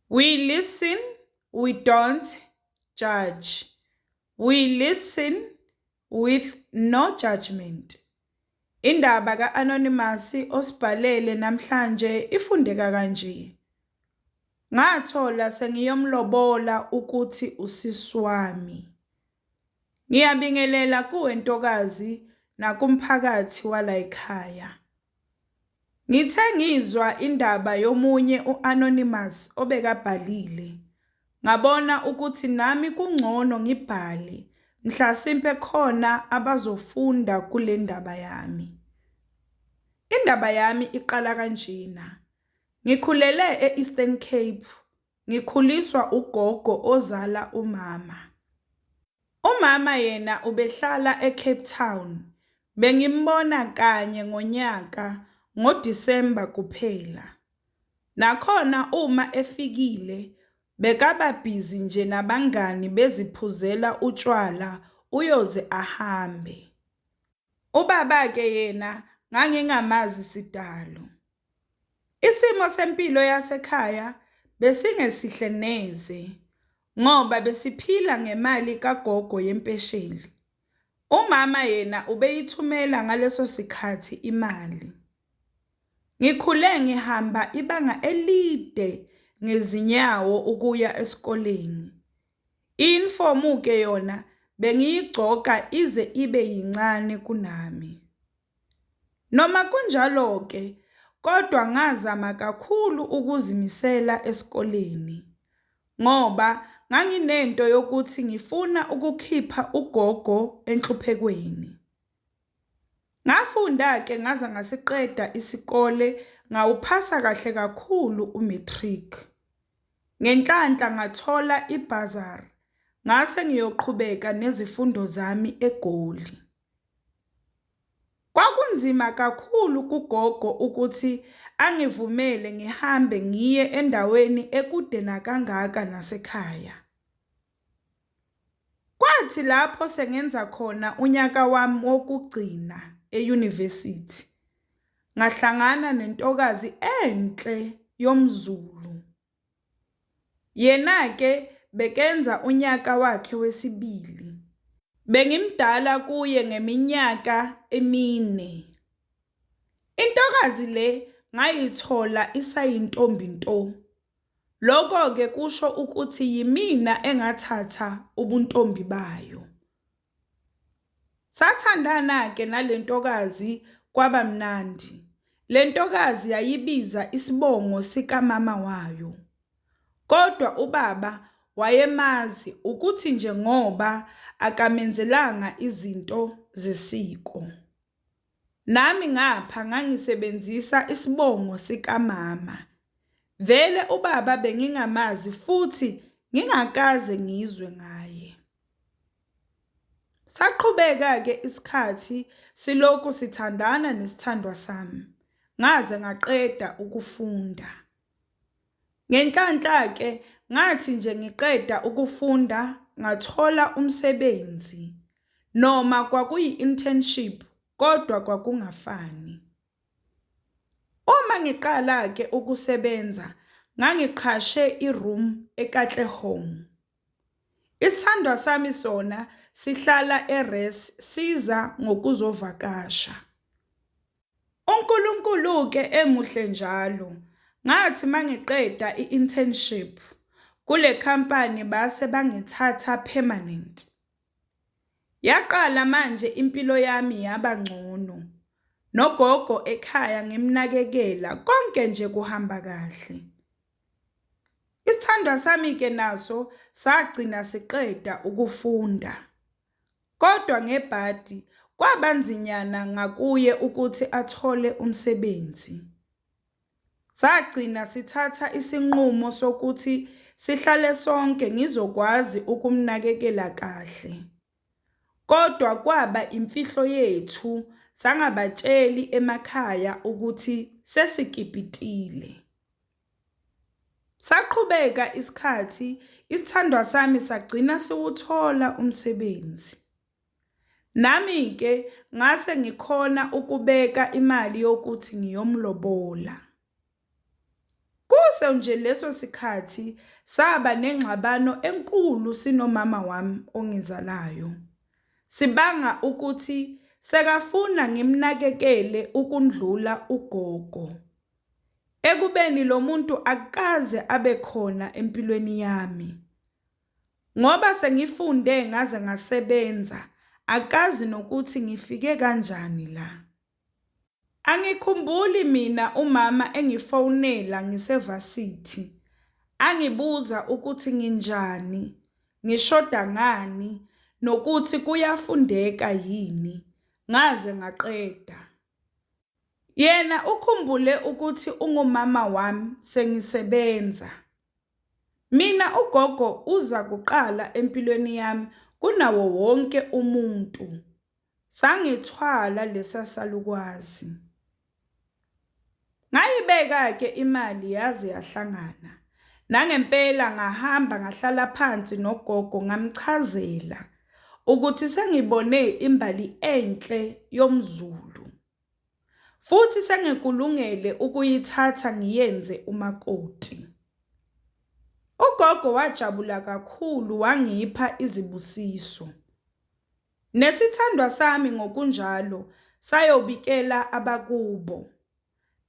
We listen, we don't judge. We listen with no judgment. Indaba ka-Anonymous osibhalele namhlanje ifundeka kanje. Ngathola sengiyomlobola ukuthi usisi wami. Ngiyabingelela kuwe ntokazi nakumphakathi walayikhaya. Ngithe ngizwa indaba yomunye u-Anonymous obekabhalile, ngabona ukuthi nami kungcono ngibhale mhlasimpe khona abazofunda kule ndaba yami. Indaba yami iqala kanjena. Ngikhulele e-Eastern Cape, ngikhuliswa ugogo ozala umama. Umama yena ubehlala eCape Town, bengimbona kanye ngonyaka ngoDisemba kuphela. Nakhona uma efikile bekaba bhizi nje nabangani beziphuzela utshwala uyoze ahambe. Ubaba-ke yena ngangingamazi sidalo. Isimo sempilo yasekhaya besingesihle neze ngoba besiphila ngemali kagogo yempesheni. Umama yena ubeyithumela ngaleso sikhathi imali. Ngikhule ngihamba ibanga elide ngezinyawo ukuya esikoleni. Iyunifomu-ke yona bengiyigcoka ize ibe yincane kunami. Noma kunjalo-ke kodwa ngazama kakhulu ukuzimisela esikoleni ngoba nganginento yokuthi ngifuna ukukhipha ugogo enhluphekweni. Ngafunda-ke ngaze ngasiqeda isikole ngawuphasa kahle kakhulu u-matric. Ngenhlanhla ngathola ibhazari ngase ngiyoqhubeka nezifundo zami eGoli. Kwakunzima kakhulu kugogo ukuthi angivumele ngihambe ngiye endaweni ekude nakangaka nasekhaya. Kwathi lapho sengenza khona unyaka wami wokugcina eyunivesithi, ngahlangana nentokazi enhle yomZulu. Yena-ke bekenza unyaka wakhe wesibili. Bengimdala kuye ngeminyaka emine. Intokazi le ngayithola isayintombi nto. Lokho-ke kusho ukuthi yimina engathatha ubuntombi bayo. Sathandana-ke nale ntokazi kwaba mnandi. Le ntokazi yayibiza isibongo sikamama wayo. Kodwa ubaba wayemazi ukuthi nje ngoba akamenzelanga izinto zesiko. Nami ngapha ngangisebenzisa isibongo sikamama. Vele ubaba bengingamazi futhi ngingakaze ngizwe ngaye. Saqhubeka-ke isikhathi silokhu sithandana nesithandwa sami, ngaze ngaqeda ukufunda. Ngenhlanhla-ke ngathi nje ngiqeda ukufunda ngathola umsebenzi. Noma kwakuyi-internship kodwa kwakungafani. Uma ngiqala-ke ukusebenza ngangiqhashe i-room eKatlehong. Isithandwa sami sona sihlala e-res siza ngokuzovakasha. UNkulunkulu-ke emuhle njalo, ngathi mangiqeda i-internship kule khampani base bangithatha permanent. Yaqala manje impilo yami yaba ngcono. Nogogo ekhaya ngimnakekela konke nje kuhamba kahle. Isithandwa sami-ke naso sagcina siqeda ukufunda. Kodwa ngebhadi kwaba nzinyana ngakuye ukuthi athole umsebenzi. Sagcina sithatha isinqumo sokuthi sihlale sonke ngizokwazi ukumnakekela kahle. Kodwa kwaba imfihlo yethu sangabatsheli emakhaya ukuthi sesikipitile. Saqhubeka isikhathi isithandwa sami sagcina siwuthola umsebenzi. Nami-ke ngase ngikhona ukubeka imali yokuthi ngiyomlobola. Kuso nje leso sikhathi saba nengxabano enkulu sinomama wami ongizalayo. Sibanga ukuthi sekafuna ngimnakekele ukundlula ugogo. Ekubeni lo muntu akaze abe khona empilweni yami. Ngoba sengifunde ngaze ngasebenza, akazi nokuthi ngifike kanjani la. Angikhumbuli mina umama engifonela ngisevasithi angibuza ukuthi nginjani, ngishoda ngani nokuthi kuyafundeka yini ngaze ngaqeda. Yena ukhumbule ukuthi ungumama wami sengisebenza. Mina ugogo uza kuqala empilweni yami kunawo wonke umuntu. Sangithwala lesa salukwazi. Ngayibeka-ke imali yaze yahlangana. Nangempela ngahamba ngahlala phansi nogogo ngamchazela ukuthi sengibone imbali enhle yomZulu futhi sengikulungele ukuyithatha ngiyenze umakoti. Ugogo wajabula kakhulu wangipha izibusiso. Nesithandwa sami ngokunjalo sayobikela abakubo.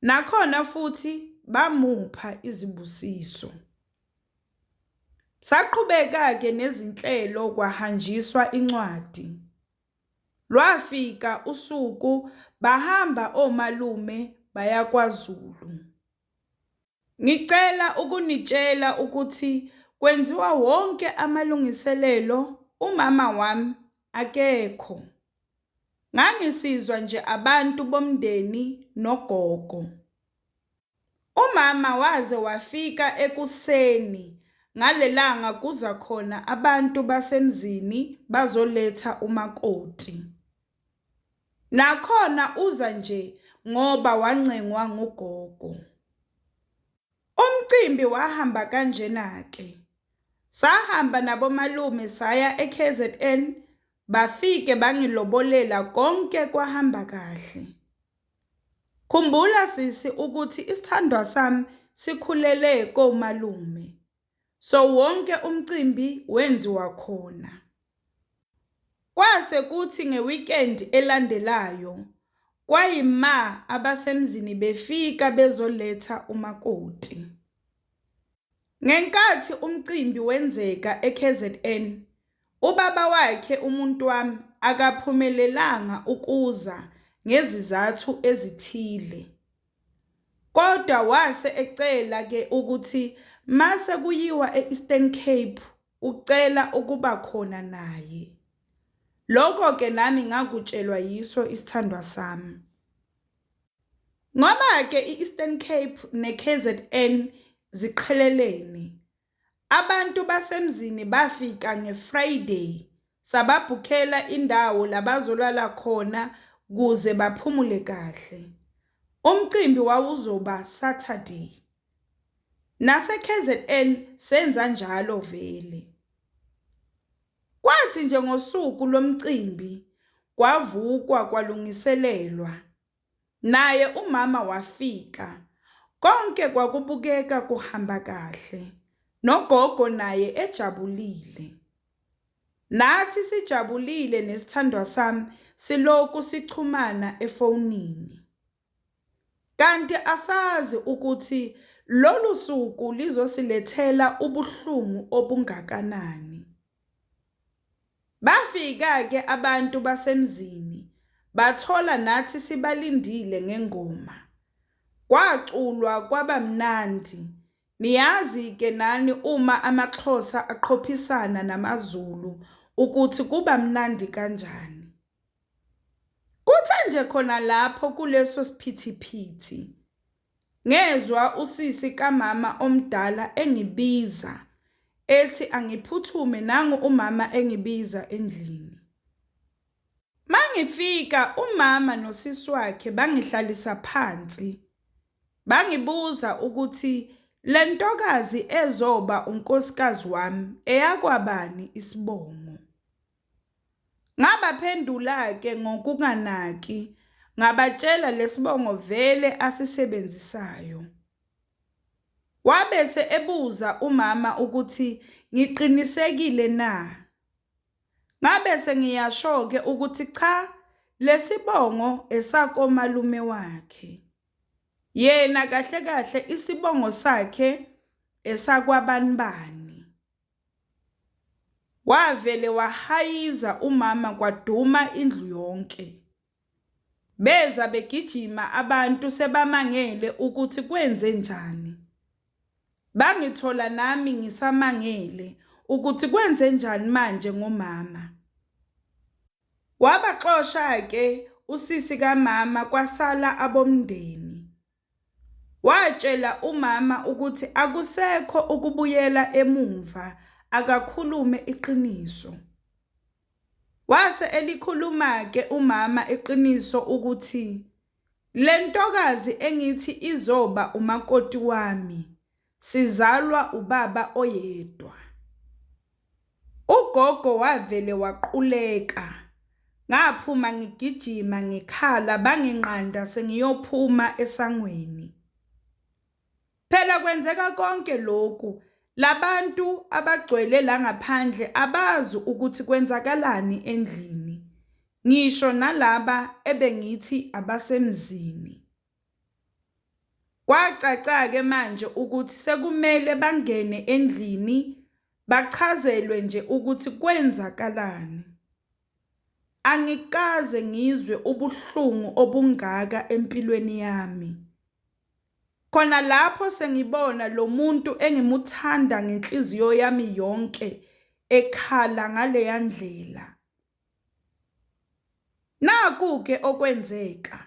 Nakhona futhi bamupha izibusiso. Saqhubeka-ke nezinhlelo kwahanjiswa incwadi. Lwafika usuku bahamba omalume baya kwaZulu. Ngicela ukunitshela ukuthi kwenziwa wonke amalungiselelo umama wami akekho. Ngangisizwa nje abantu bomndeni nogogo. Umama waze wafika ekuseni ngalelanga kuza khona abantu basemzini bazoletha umakoti. Nakhona uza nje ngoba wancengwa ngugogo. Umcimbi wahamba kanjena-ke. Sahamba nabomalume saya eKZN bafike bangilobolela konke kwahamba kahle. Khumbula sisi ukuthi isithandwa sami sikhulele komalume. So wonke umcimbi wenziwa khona. Kwase kuthi nge-weekend elandelayo kwayima abasemzini befika bezoletha umakoti. Ngenkathi umcimbi wenzeka eKZN, ubaba wakhe umuntu wami akaphumelelanga ukuza ngezizathu ezithile. Kodwa wase ecela ke ukuthi mase kuyiwa e-Eastern Cape ucela ukuba khona naye. Lokho ke nami ngakutshelwa yiso isithandwa sami. Ngoba ke i-Eastern Cape ne-KZN ziqhelelene, abantu basemzini bafika nge-Friday sababhukhela indawo labazolala khona kuze baphumule kahle. Umcimbi wawuzoba Saturday. Nase-KZN senza njalo vele. Kwathi nje ngosuku lomcimbi kwavukwa kwalungiselelwa. Naye umama wafika. Konke kwakubukeka kuhamba kahle. Nogogo naye ejabulile. Nathi sijabulile nesithandwa sami siloku sichumana efonini. Kanti asazi ukuthi lolu suku lizosilethela ubuhlungu obungakanani. Bafika-ke abantu basemzini bathola nathi sibalindile ngengoma. Kwaculwa kwaba mnandi. Niyazi-ke nani uma amaXhosa aqophisana namaZulu ukuthi kuba mnandi kanjani. Kuthe nje khona lapho kuleso siphithiphithi ngezwa usisi kamama omdala engibiza ethi angiphuthume nangu umama engibiza endlini. Mangifika umama nosisi wakhe bangihlalisa phansi bangibuza ukuthi le ntokazi ezoba unkosikazi wami eyakwabani isibongo. Ngabaphendula-ke ngokunganaki ngabatshela lesibongo vele asisebenzisayo. Wabese ebuza umama ukuthi ngiqinisekile na? Ngabe sengiyasho-ke ukuthi cha lesibongo esakomalume wakhe. Yena kahle kahle isibongo sakhe esakwabanibani. Wavele wahayiza umama kwaduma indlu yonke. Beza begijima abantu sebamangele ukuthi kwenzenjani. Bangithola nami ngisamangele ukuthi kwenzenjani manje ngomama. Wabaxosha-ke usisi kamama kwasala abomndeni. Watshela umama ukuthi akusekho ukubuyela emumva akakhulume iqiniso. Wase elikhuluma-ke umama iqiniso ukuthi le ntokazi engithi izoba umakoti wami sizalwa ubaba oyedwa. Ugogo wavele waquleka. Ngaphuma ngigijima ngikhala banginqanda sengiyophuma esangweni. Phela kwenzeka konke lokhu labantu abagcwele la ngaphandle abazi ukuthi kwenzakalani endlini. Ngisho nalaba ebengithi abasemzini. Kwacaca-ke manje ukuthi sekumele bangene endlini bachazelwe nje ukuthi kwenzakalani. Angikaze ngizwe ubuhlungu obungaka empilweni yami. Khona lapho sengibona lo muntu engimuthanda ngenhliziyo yami yonke ekhala ngaleya ndlela. Naku-ke okwenzeka.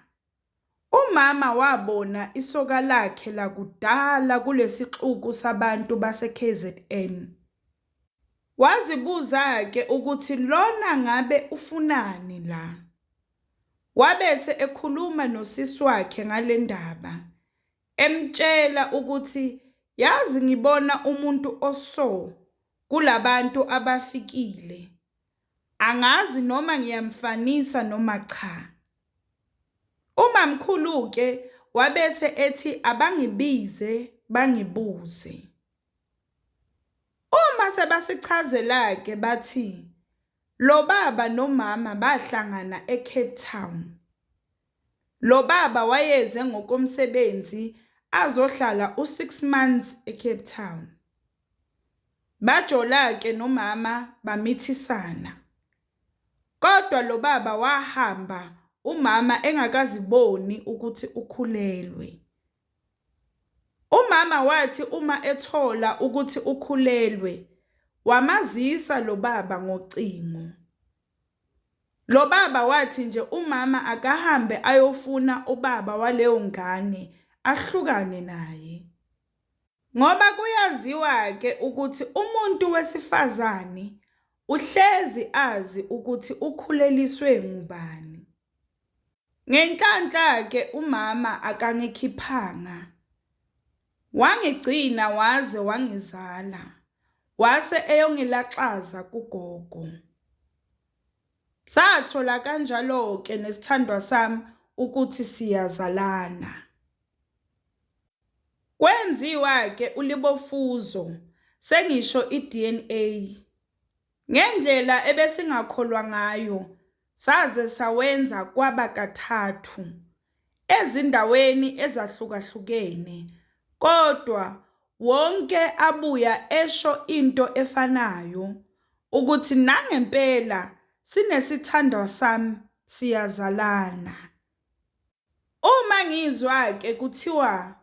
Umama wabona isoka lakhe lakudala kulesixuku sabantu baseKZN. Wazibuza-ke ukuthi lona ngabe ufunani la. Wabese ekhuluma nosisi wakhe ngale ndaba, emtshela ukuthi yazi ngibona umuntu oso kulabantu abafikile. Angazi noma ngiyamfanisa noma cha. Umamkhulu-ke wabese ethi abangibize bangibuze. Uma sebasichazela-ke bathi lo baba nomama bahlangana eCape Town. Lo baba wayeze ngokomsebenzi azohlala u-6 months eCape Town. Bajola-ke nomama bamithisana. Kodwa lo baba wahamba umama engakaziboni ukuthi ukhulelwe. Umama wathi uma ethola ukuthi ukhulelwe, wamazisa lo baba ngocingo. Lo baba wathi nje umama akahambe ayofuna ubaba waleyo ngane ahlukane naye. Ngoba kuyaziwa-ke ukuthi umuntu wesifazane uhlezi azi ukuthi ukhuleliswe ngubani. Ngenhlanhla-ke umama akangikhiphanga. Wangigcina waze wangizala, wase eyongilaxaza kugogo. Sathola kanjalo-ke nesithandwa sami ukuthi siyazalana. Kwenziwa-ke ulibofuzo, sengisho i-DNA. Ngendlela ebesingakholwa ngayo, saze sawenza kwaba kathathu, ezindaweni ezahlukahlukene, kodwa wonke abuya esho into efanayo, ukuthi nangempela sinesithandwa sami siyazalana. Uma ngizwa-ke kuthiwa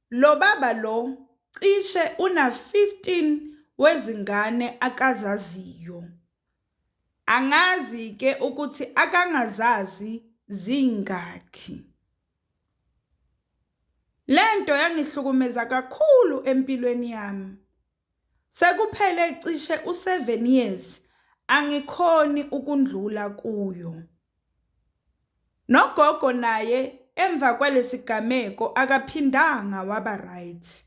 lo baba lo cishe una-15 wezingane akazaziyo. Angazi-ke ukuthi akangazazi zingakhi. Le nto yangihlukumeza kakhulu empilweni yami. Sekuphele cishe u-7 years angikhoni ukundlula kuyo. Nogogo naye emva kwalesigameko akaphindanga waba right.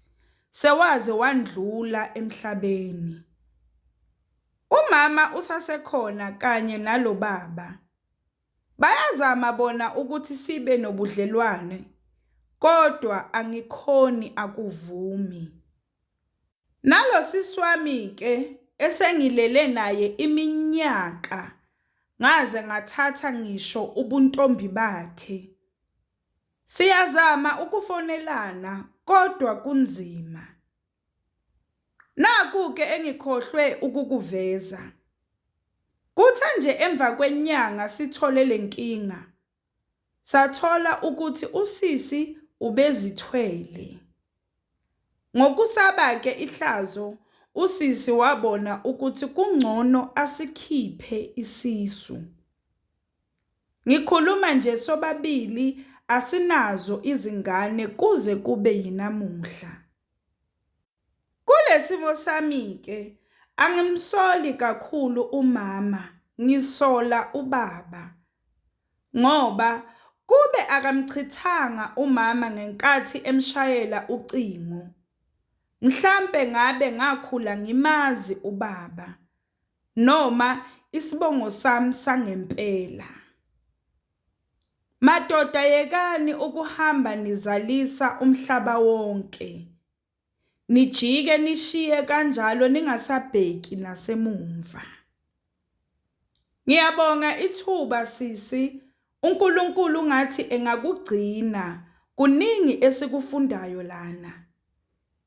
Sewaze wandlula emhlabeni. Umama usasekhona kanye nalo baba. Bayazama bona ukuthi sibe nobudlelwane kodwa angikhoni akuvumi. Nalo sisi wami ke esengilele naye iminyaka ngaze ngathatha ngisho ubuntombi bakhe. Siyazama ukufonelana kodwa kunzima. Naku-ke engikhohlwe ukukuveza. Kuthe nje emva kwenyanga sithole le nkinga, sathola ukuthi usisi ubezithwele. Ngokusaba-ke ihlazo, usisi wabona ukuthi kungcono asikhiphe isisu. Ngikhuluma nje sobabili asinazo izingane kuze kube yinamuhla. Kulesimo sami-ke angimsoli kakhulu umama, ngisola ubaba. Ngoba kube akamchithanga umama ngenkathi emshayela ucingo, mhlampe ngabe ngakhula ngimazi ubaba noma isibongo sami sangempela. Madoda yekani ukuhamba nizalisa umhlaba wonke. Nijike nishiye kanjalo ningasabheki nasemumva. Ngiyabonga ithuba sisi, uNkulunkulu ngathi engakugcina, kuningi esikufundayo lana.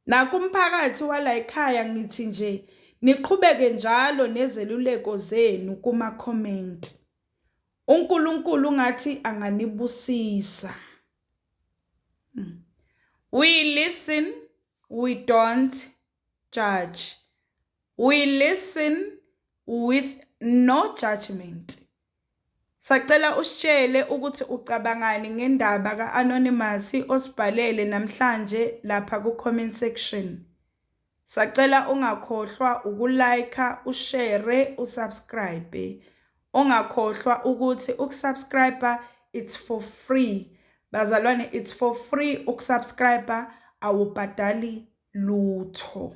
Nakumphakathi walayikhaya ngithi nje niqhubeke njalo nezeluleko zenu kuma comment. uNkulunkulu ngathi anganibusisa. We listen, we don't judge. We listen with no judgment. Sacela usitshele ukuthi ucabangani ngendaba ka-Anonymous osibhalele namhlanje lapha ku-comment section. Sacela ungakhohlwa uku-like, ushare, usubscribe. Ungakhohlwa ukuthi ukusubscribe it's for free. Bazalwane, it's for free ukusubscribe, awubhadali lutho.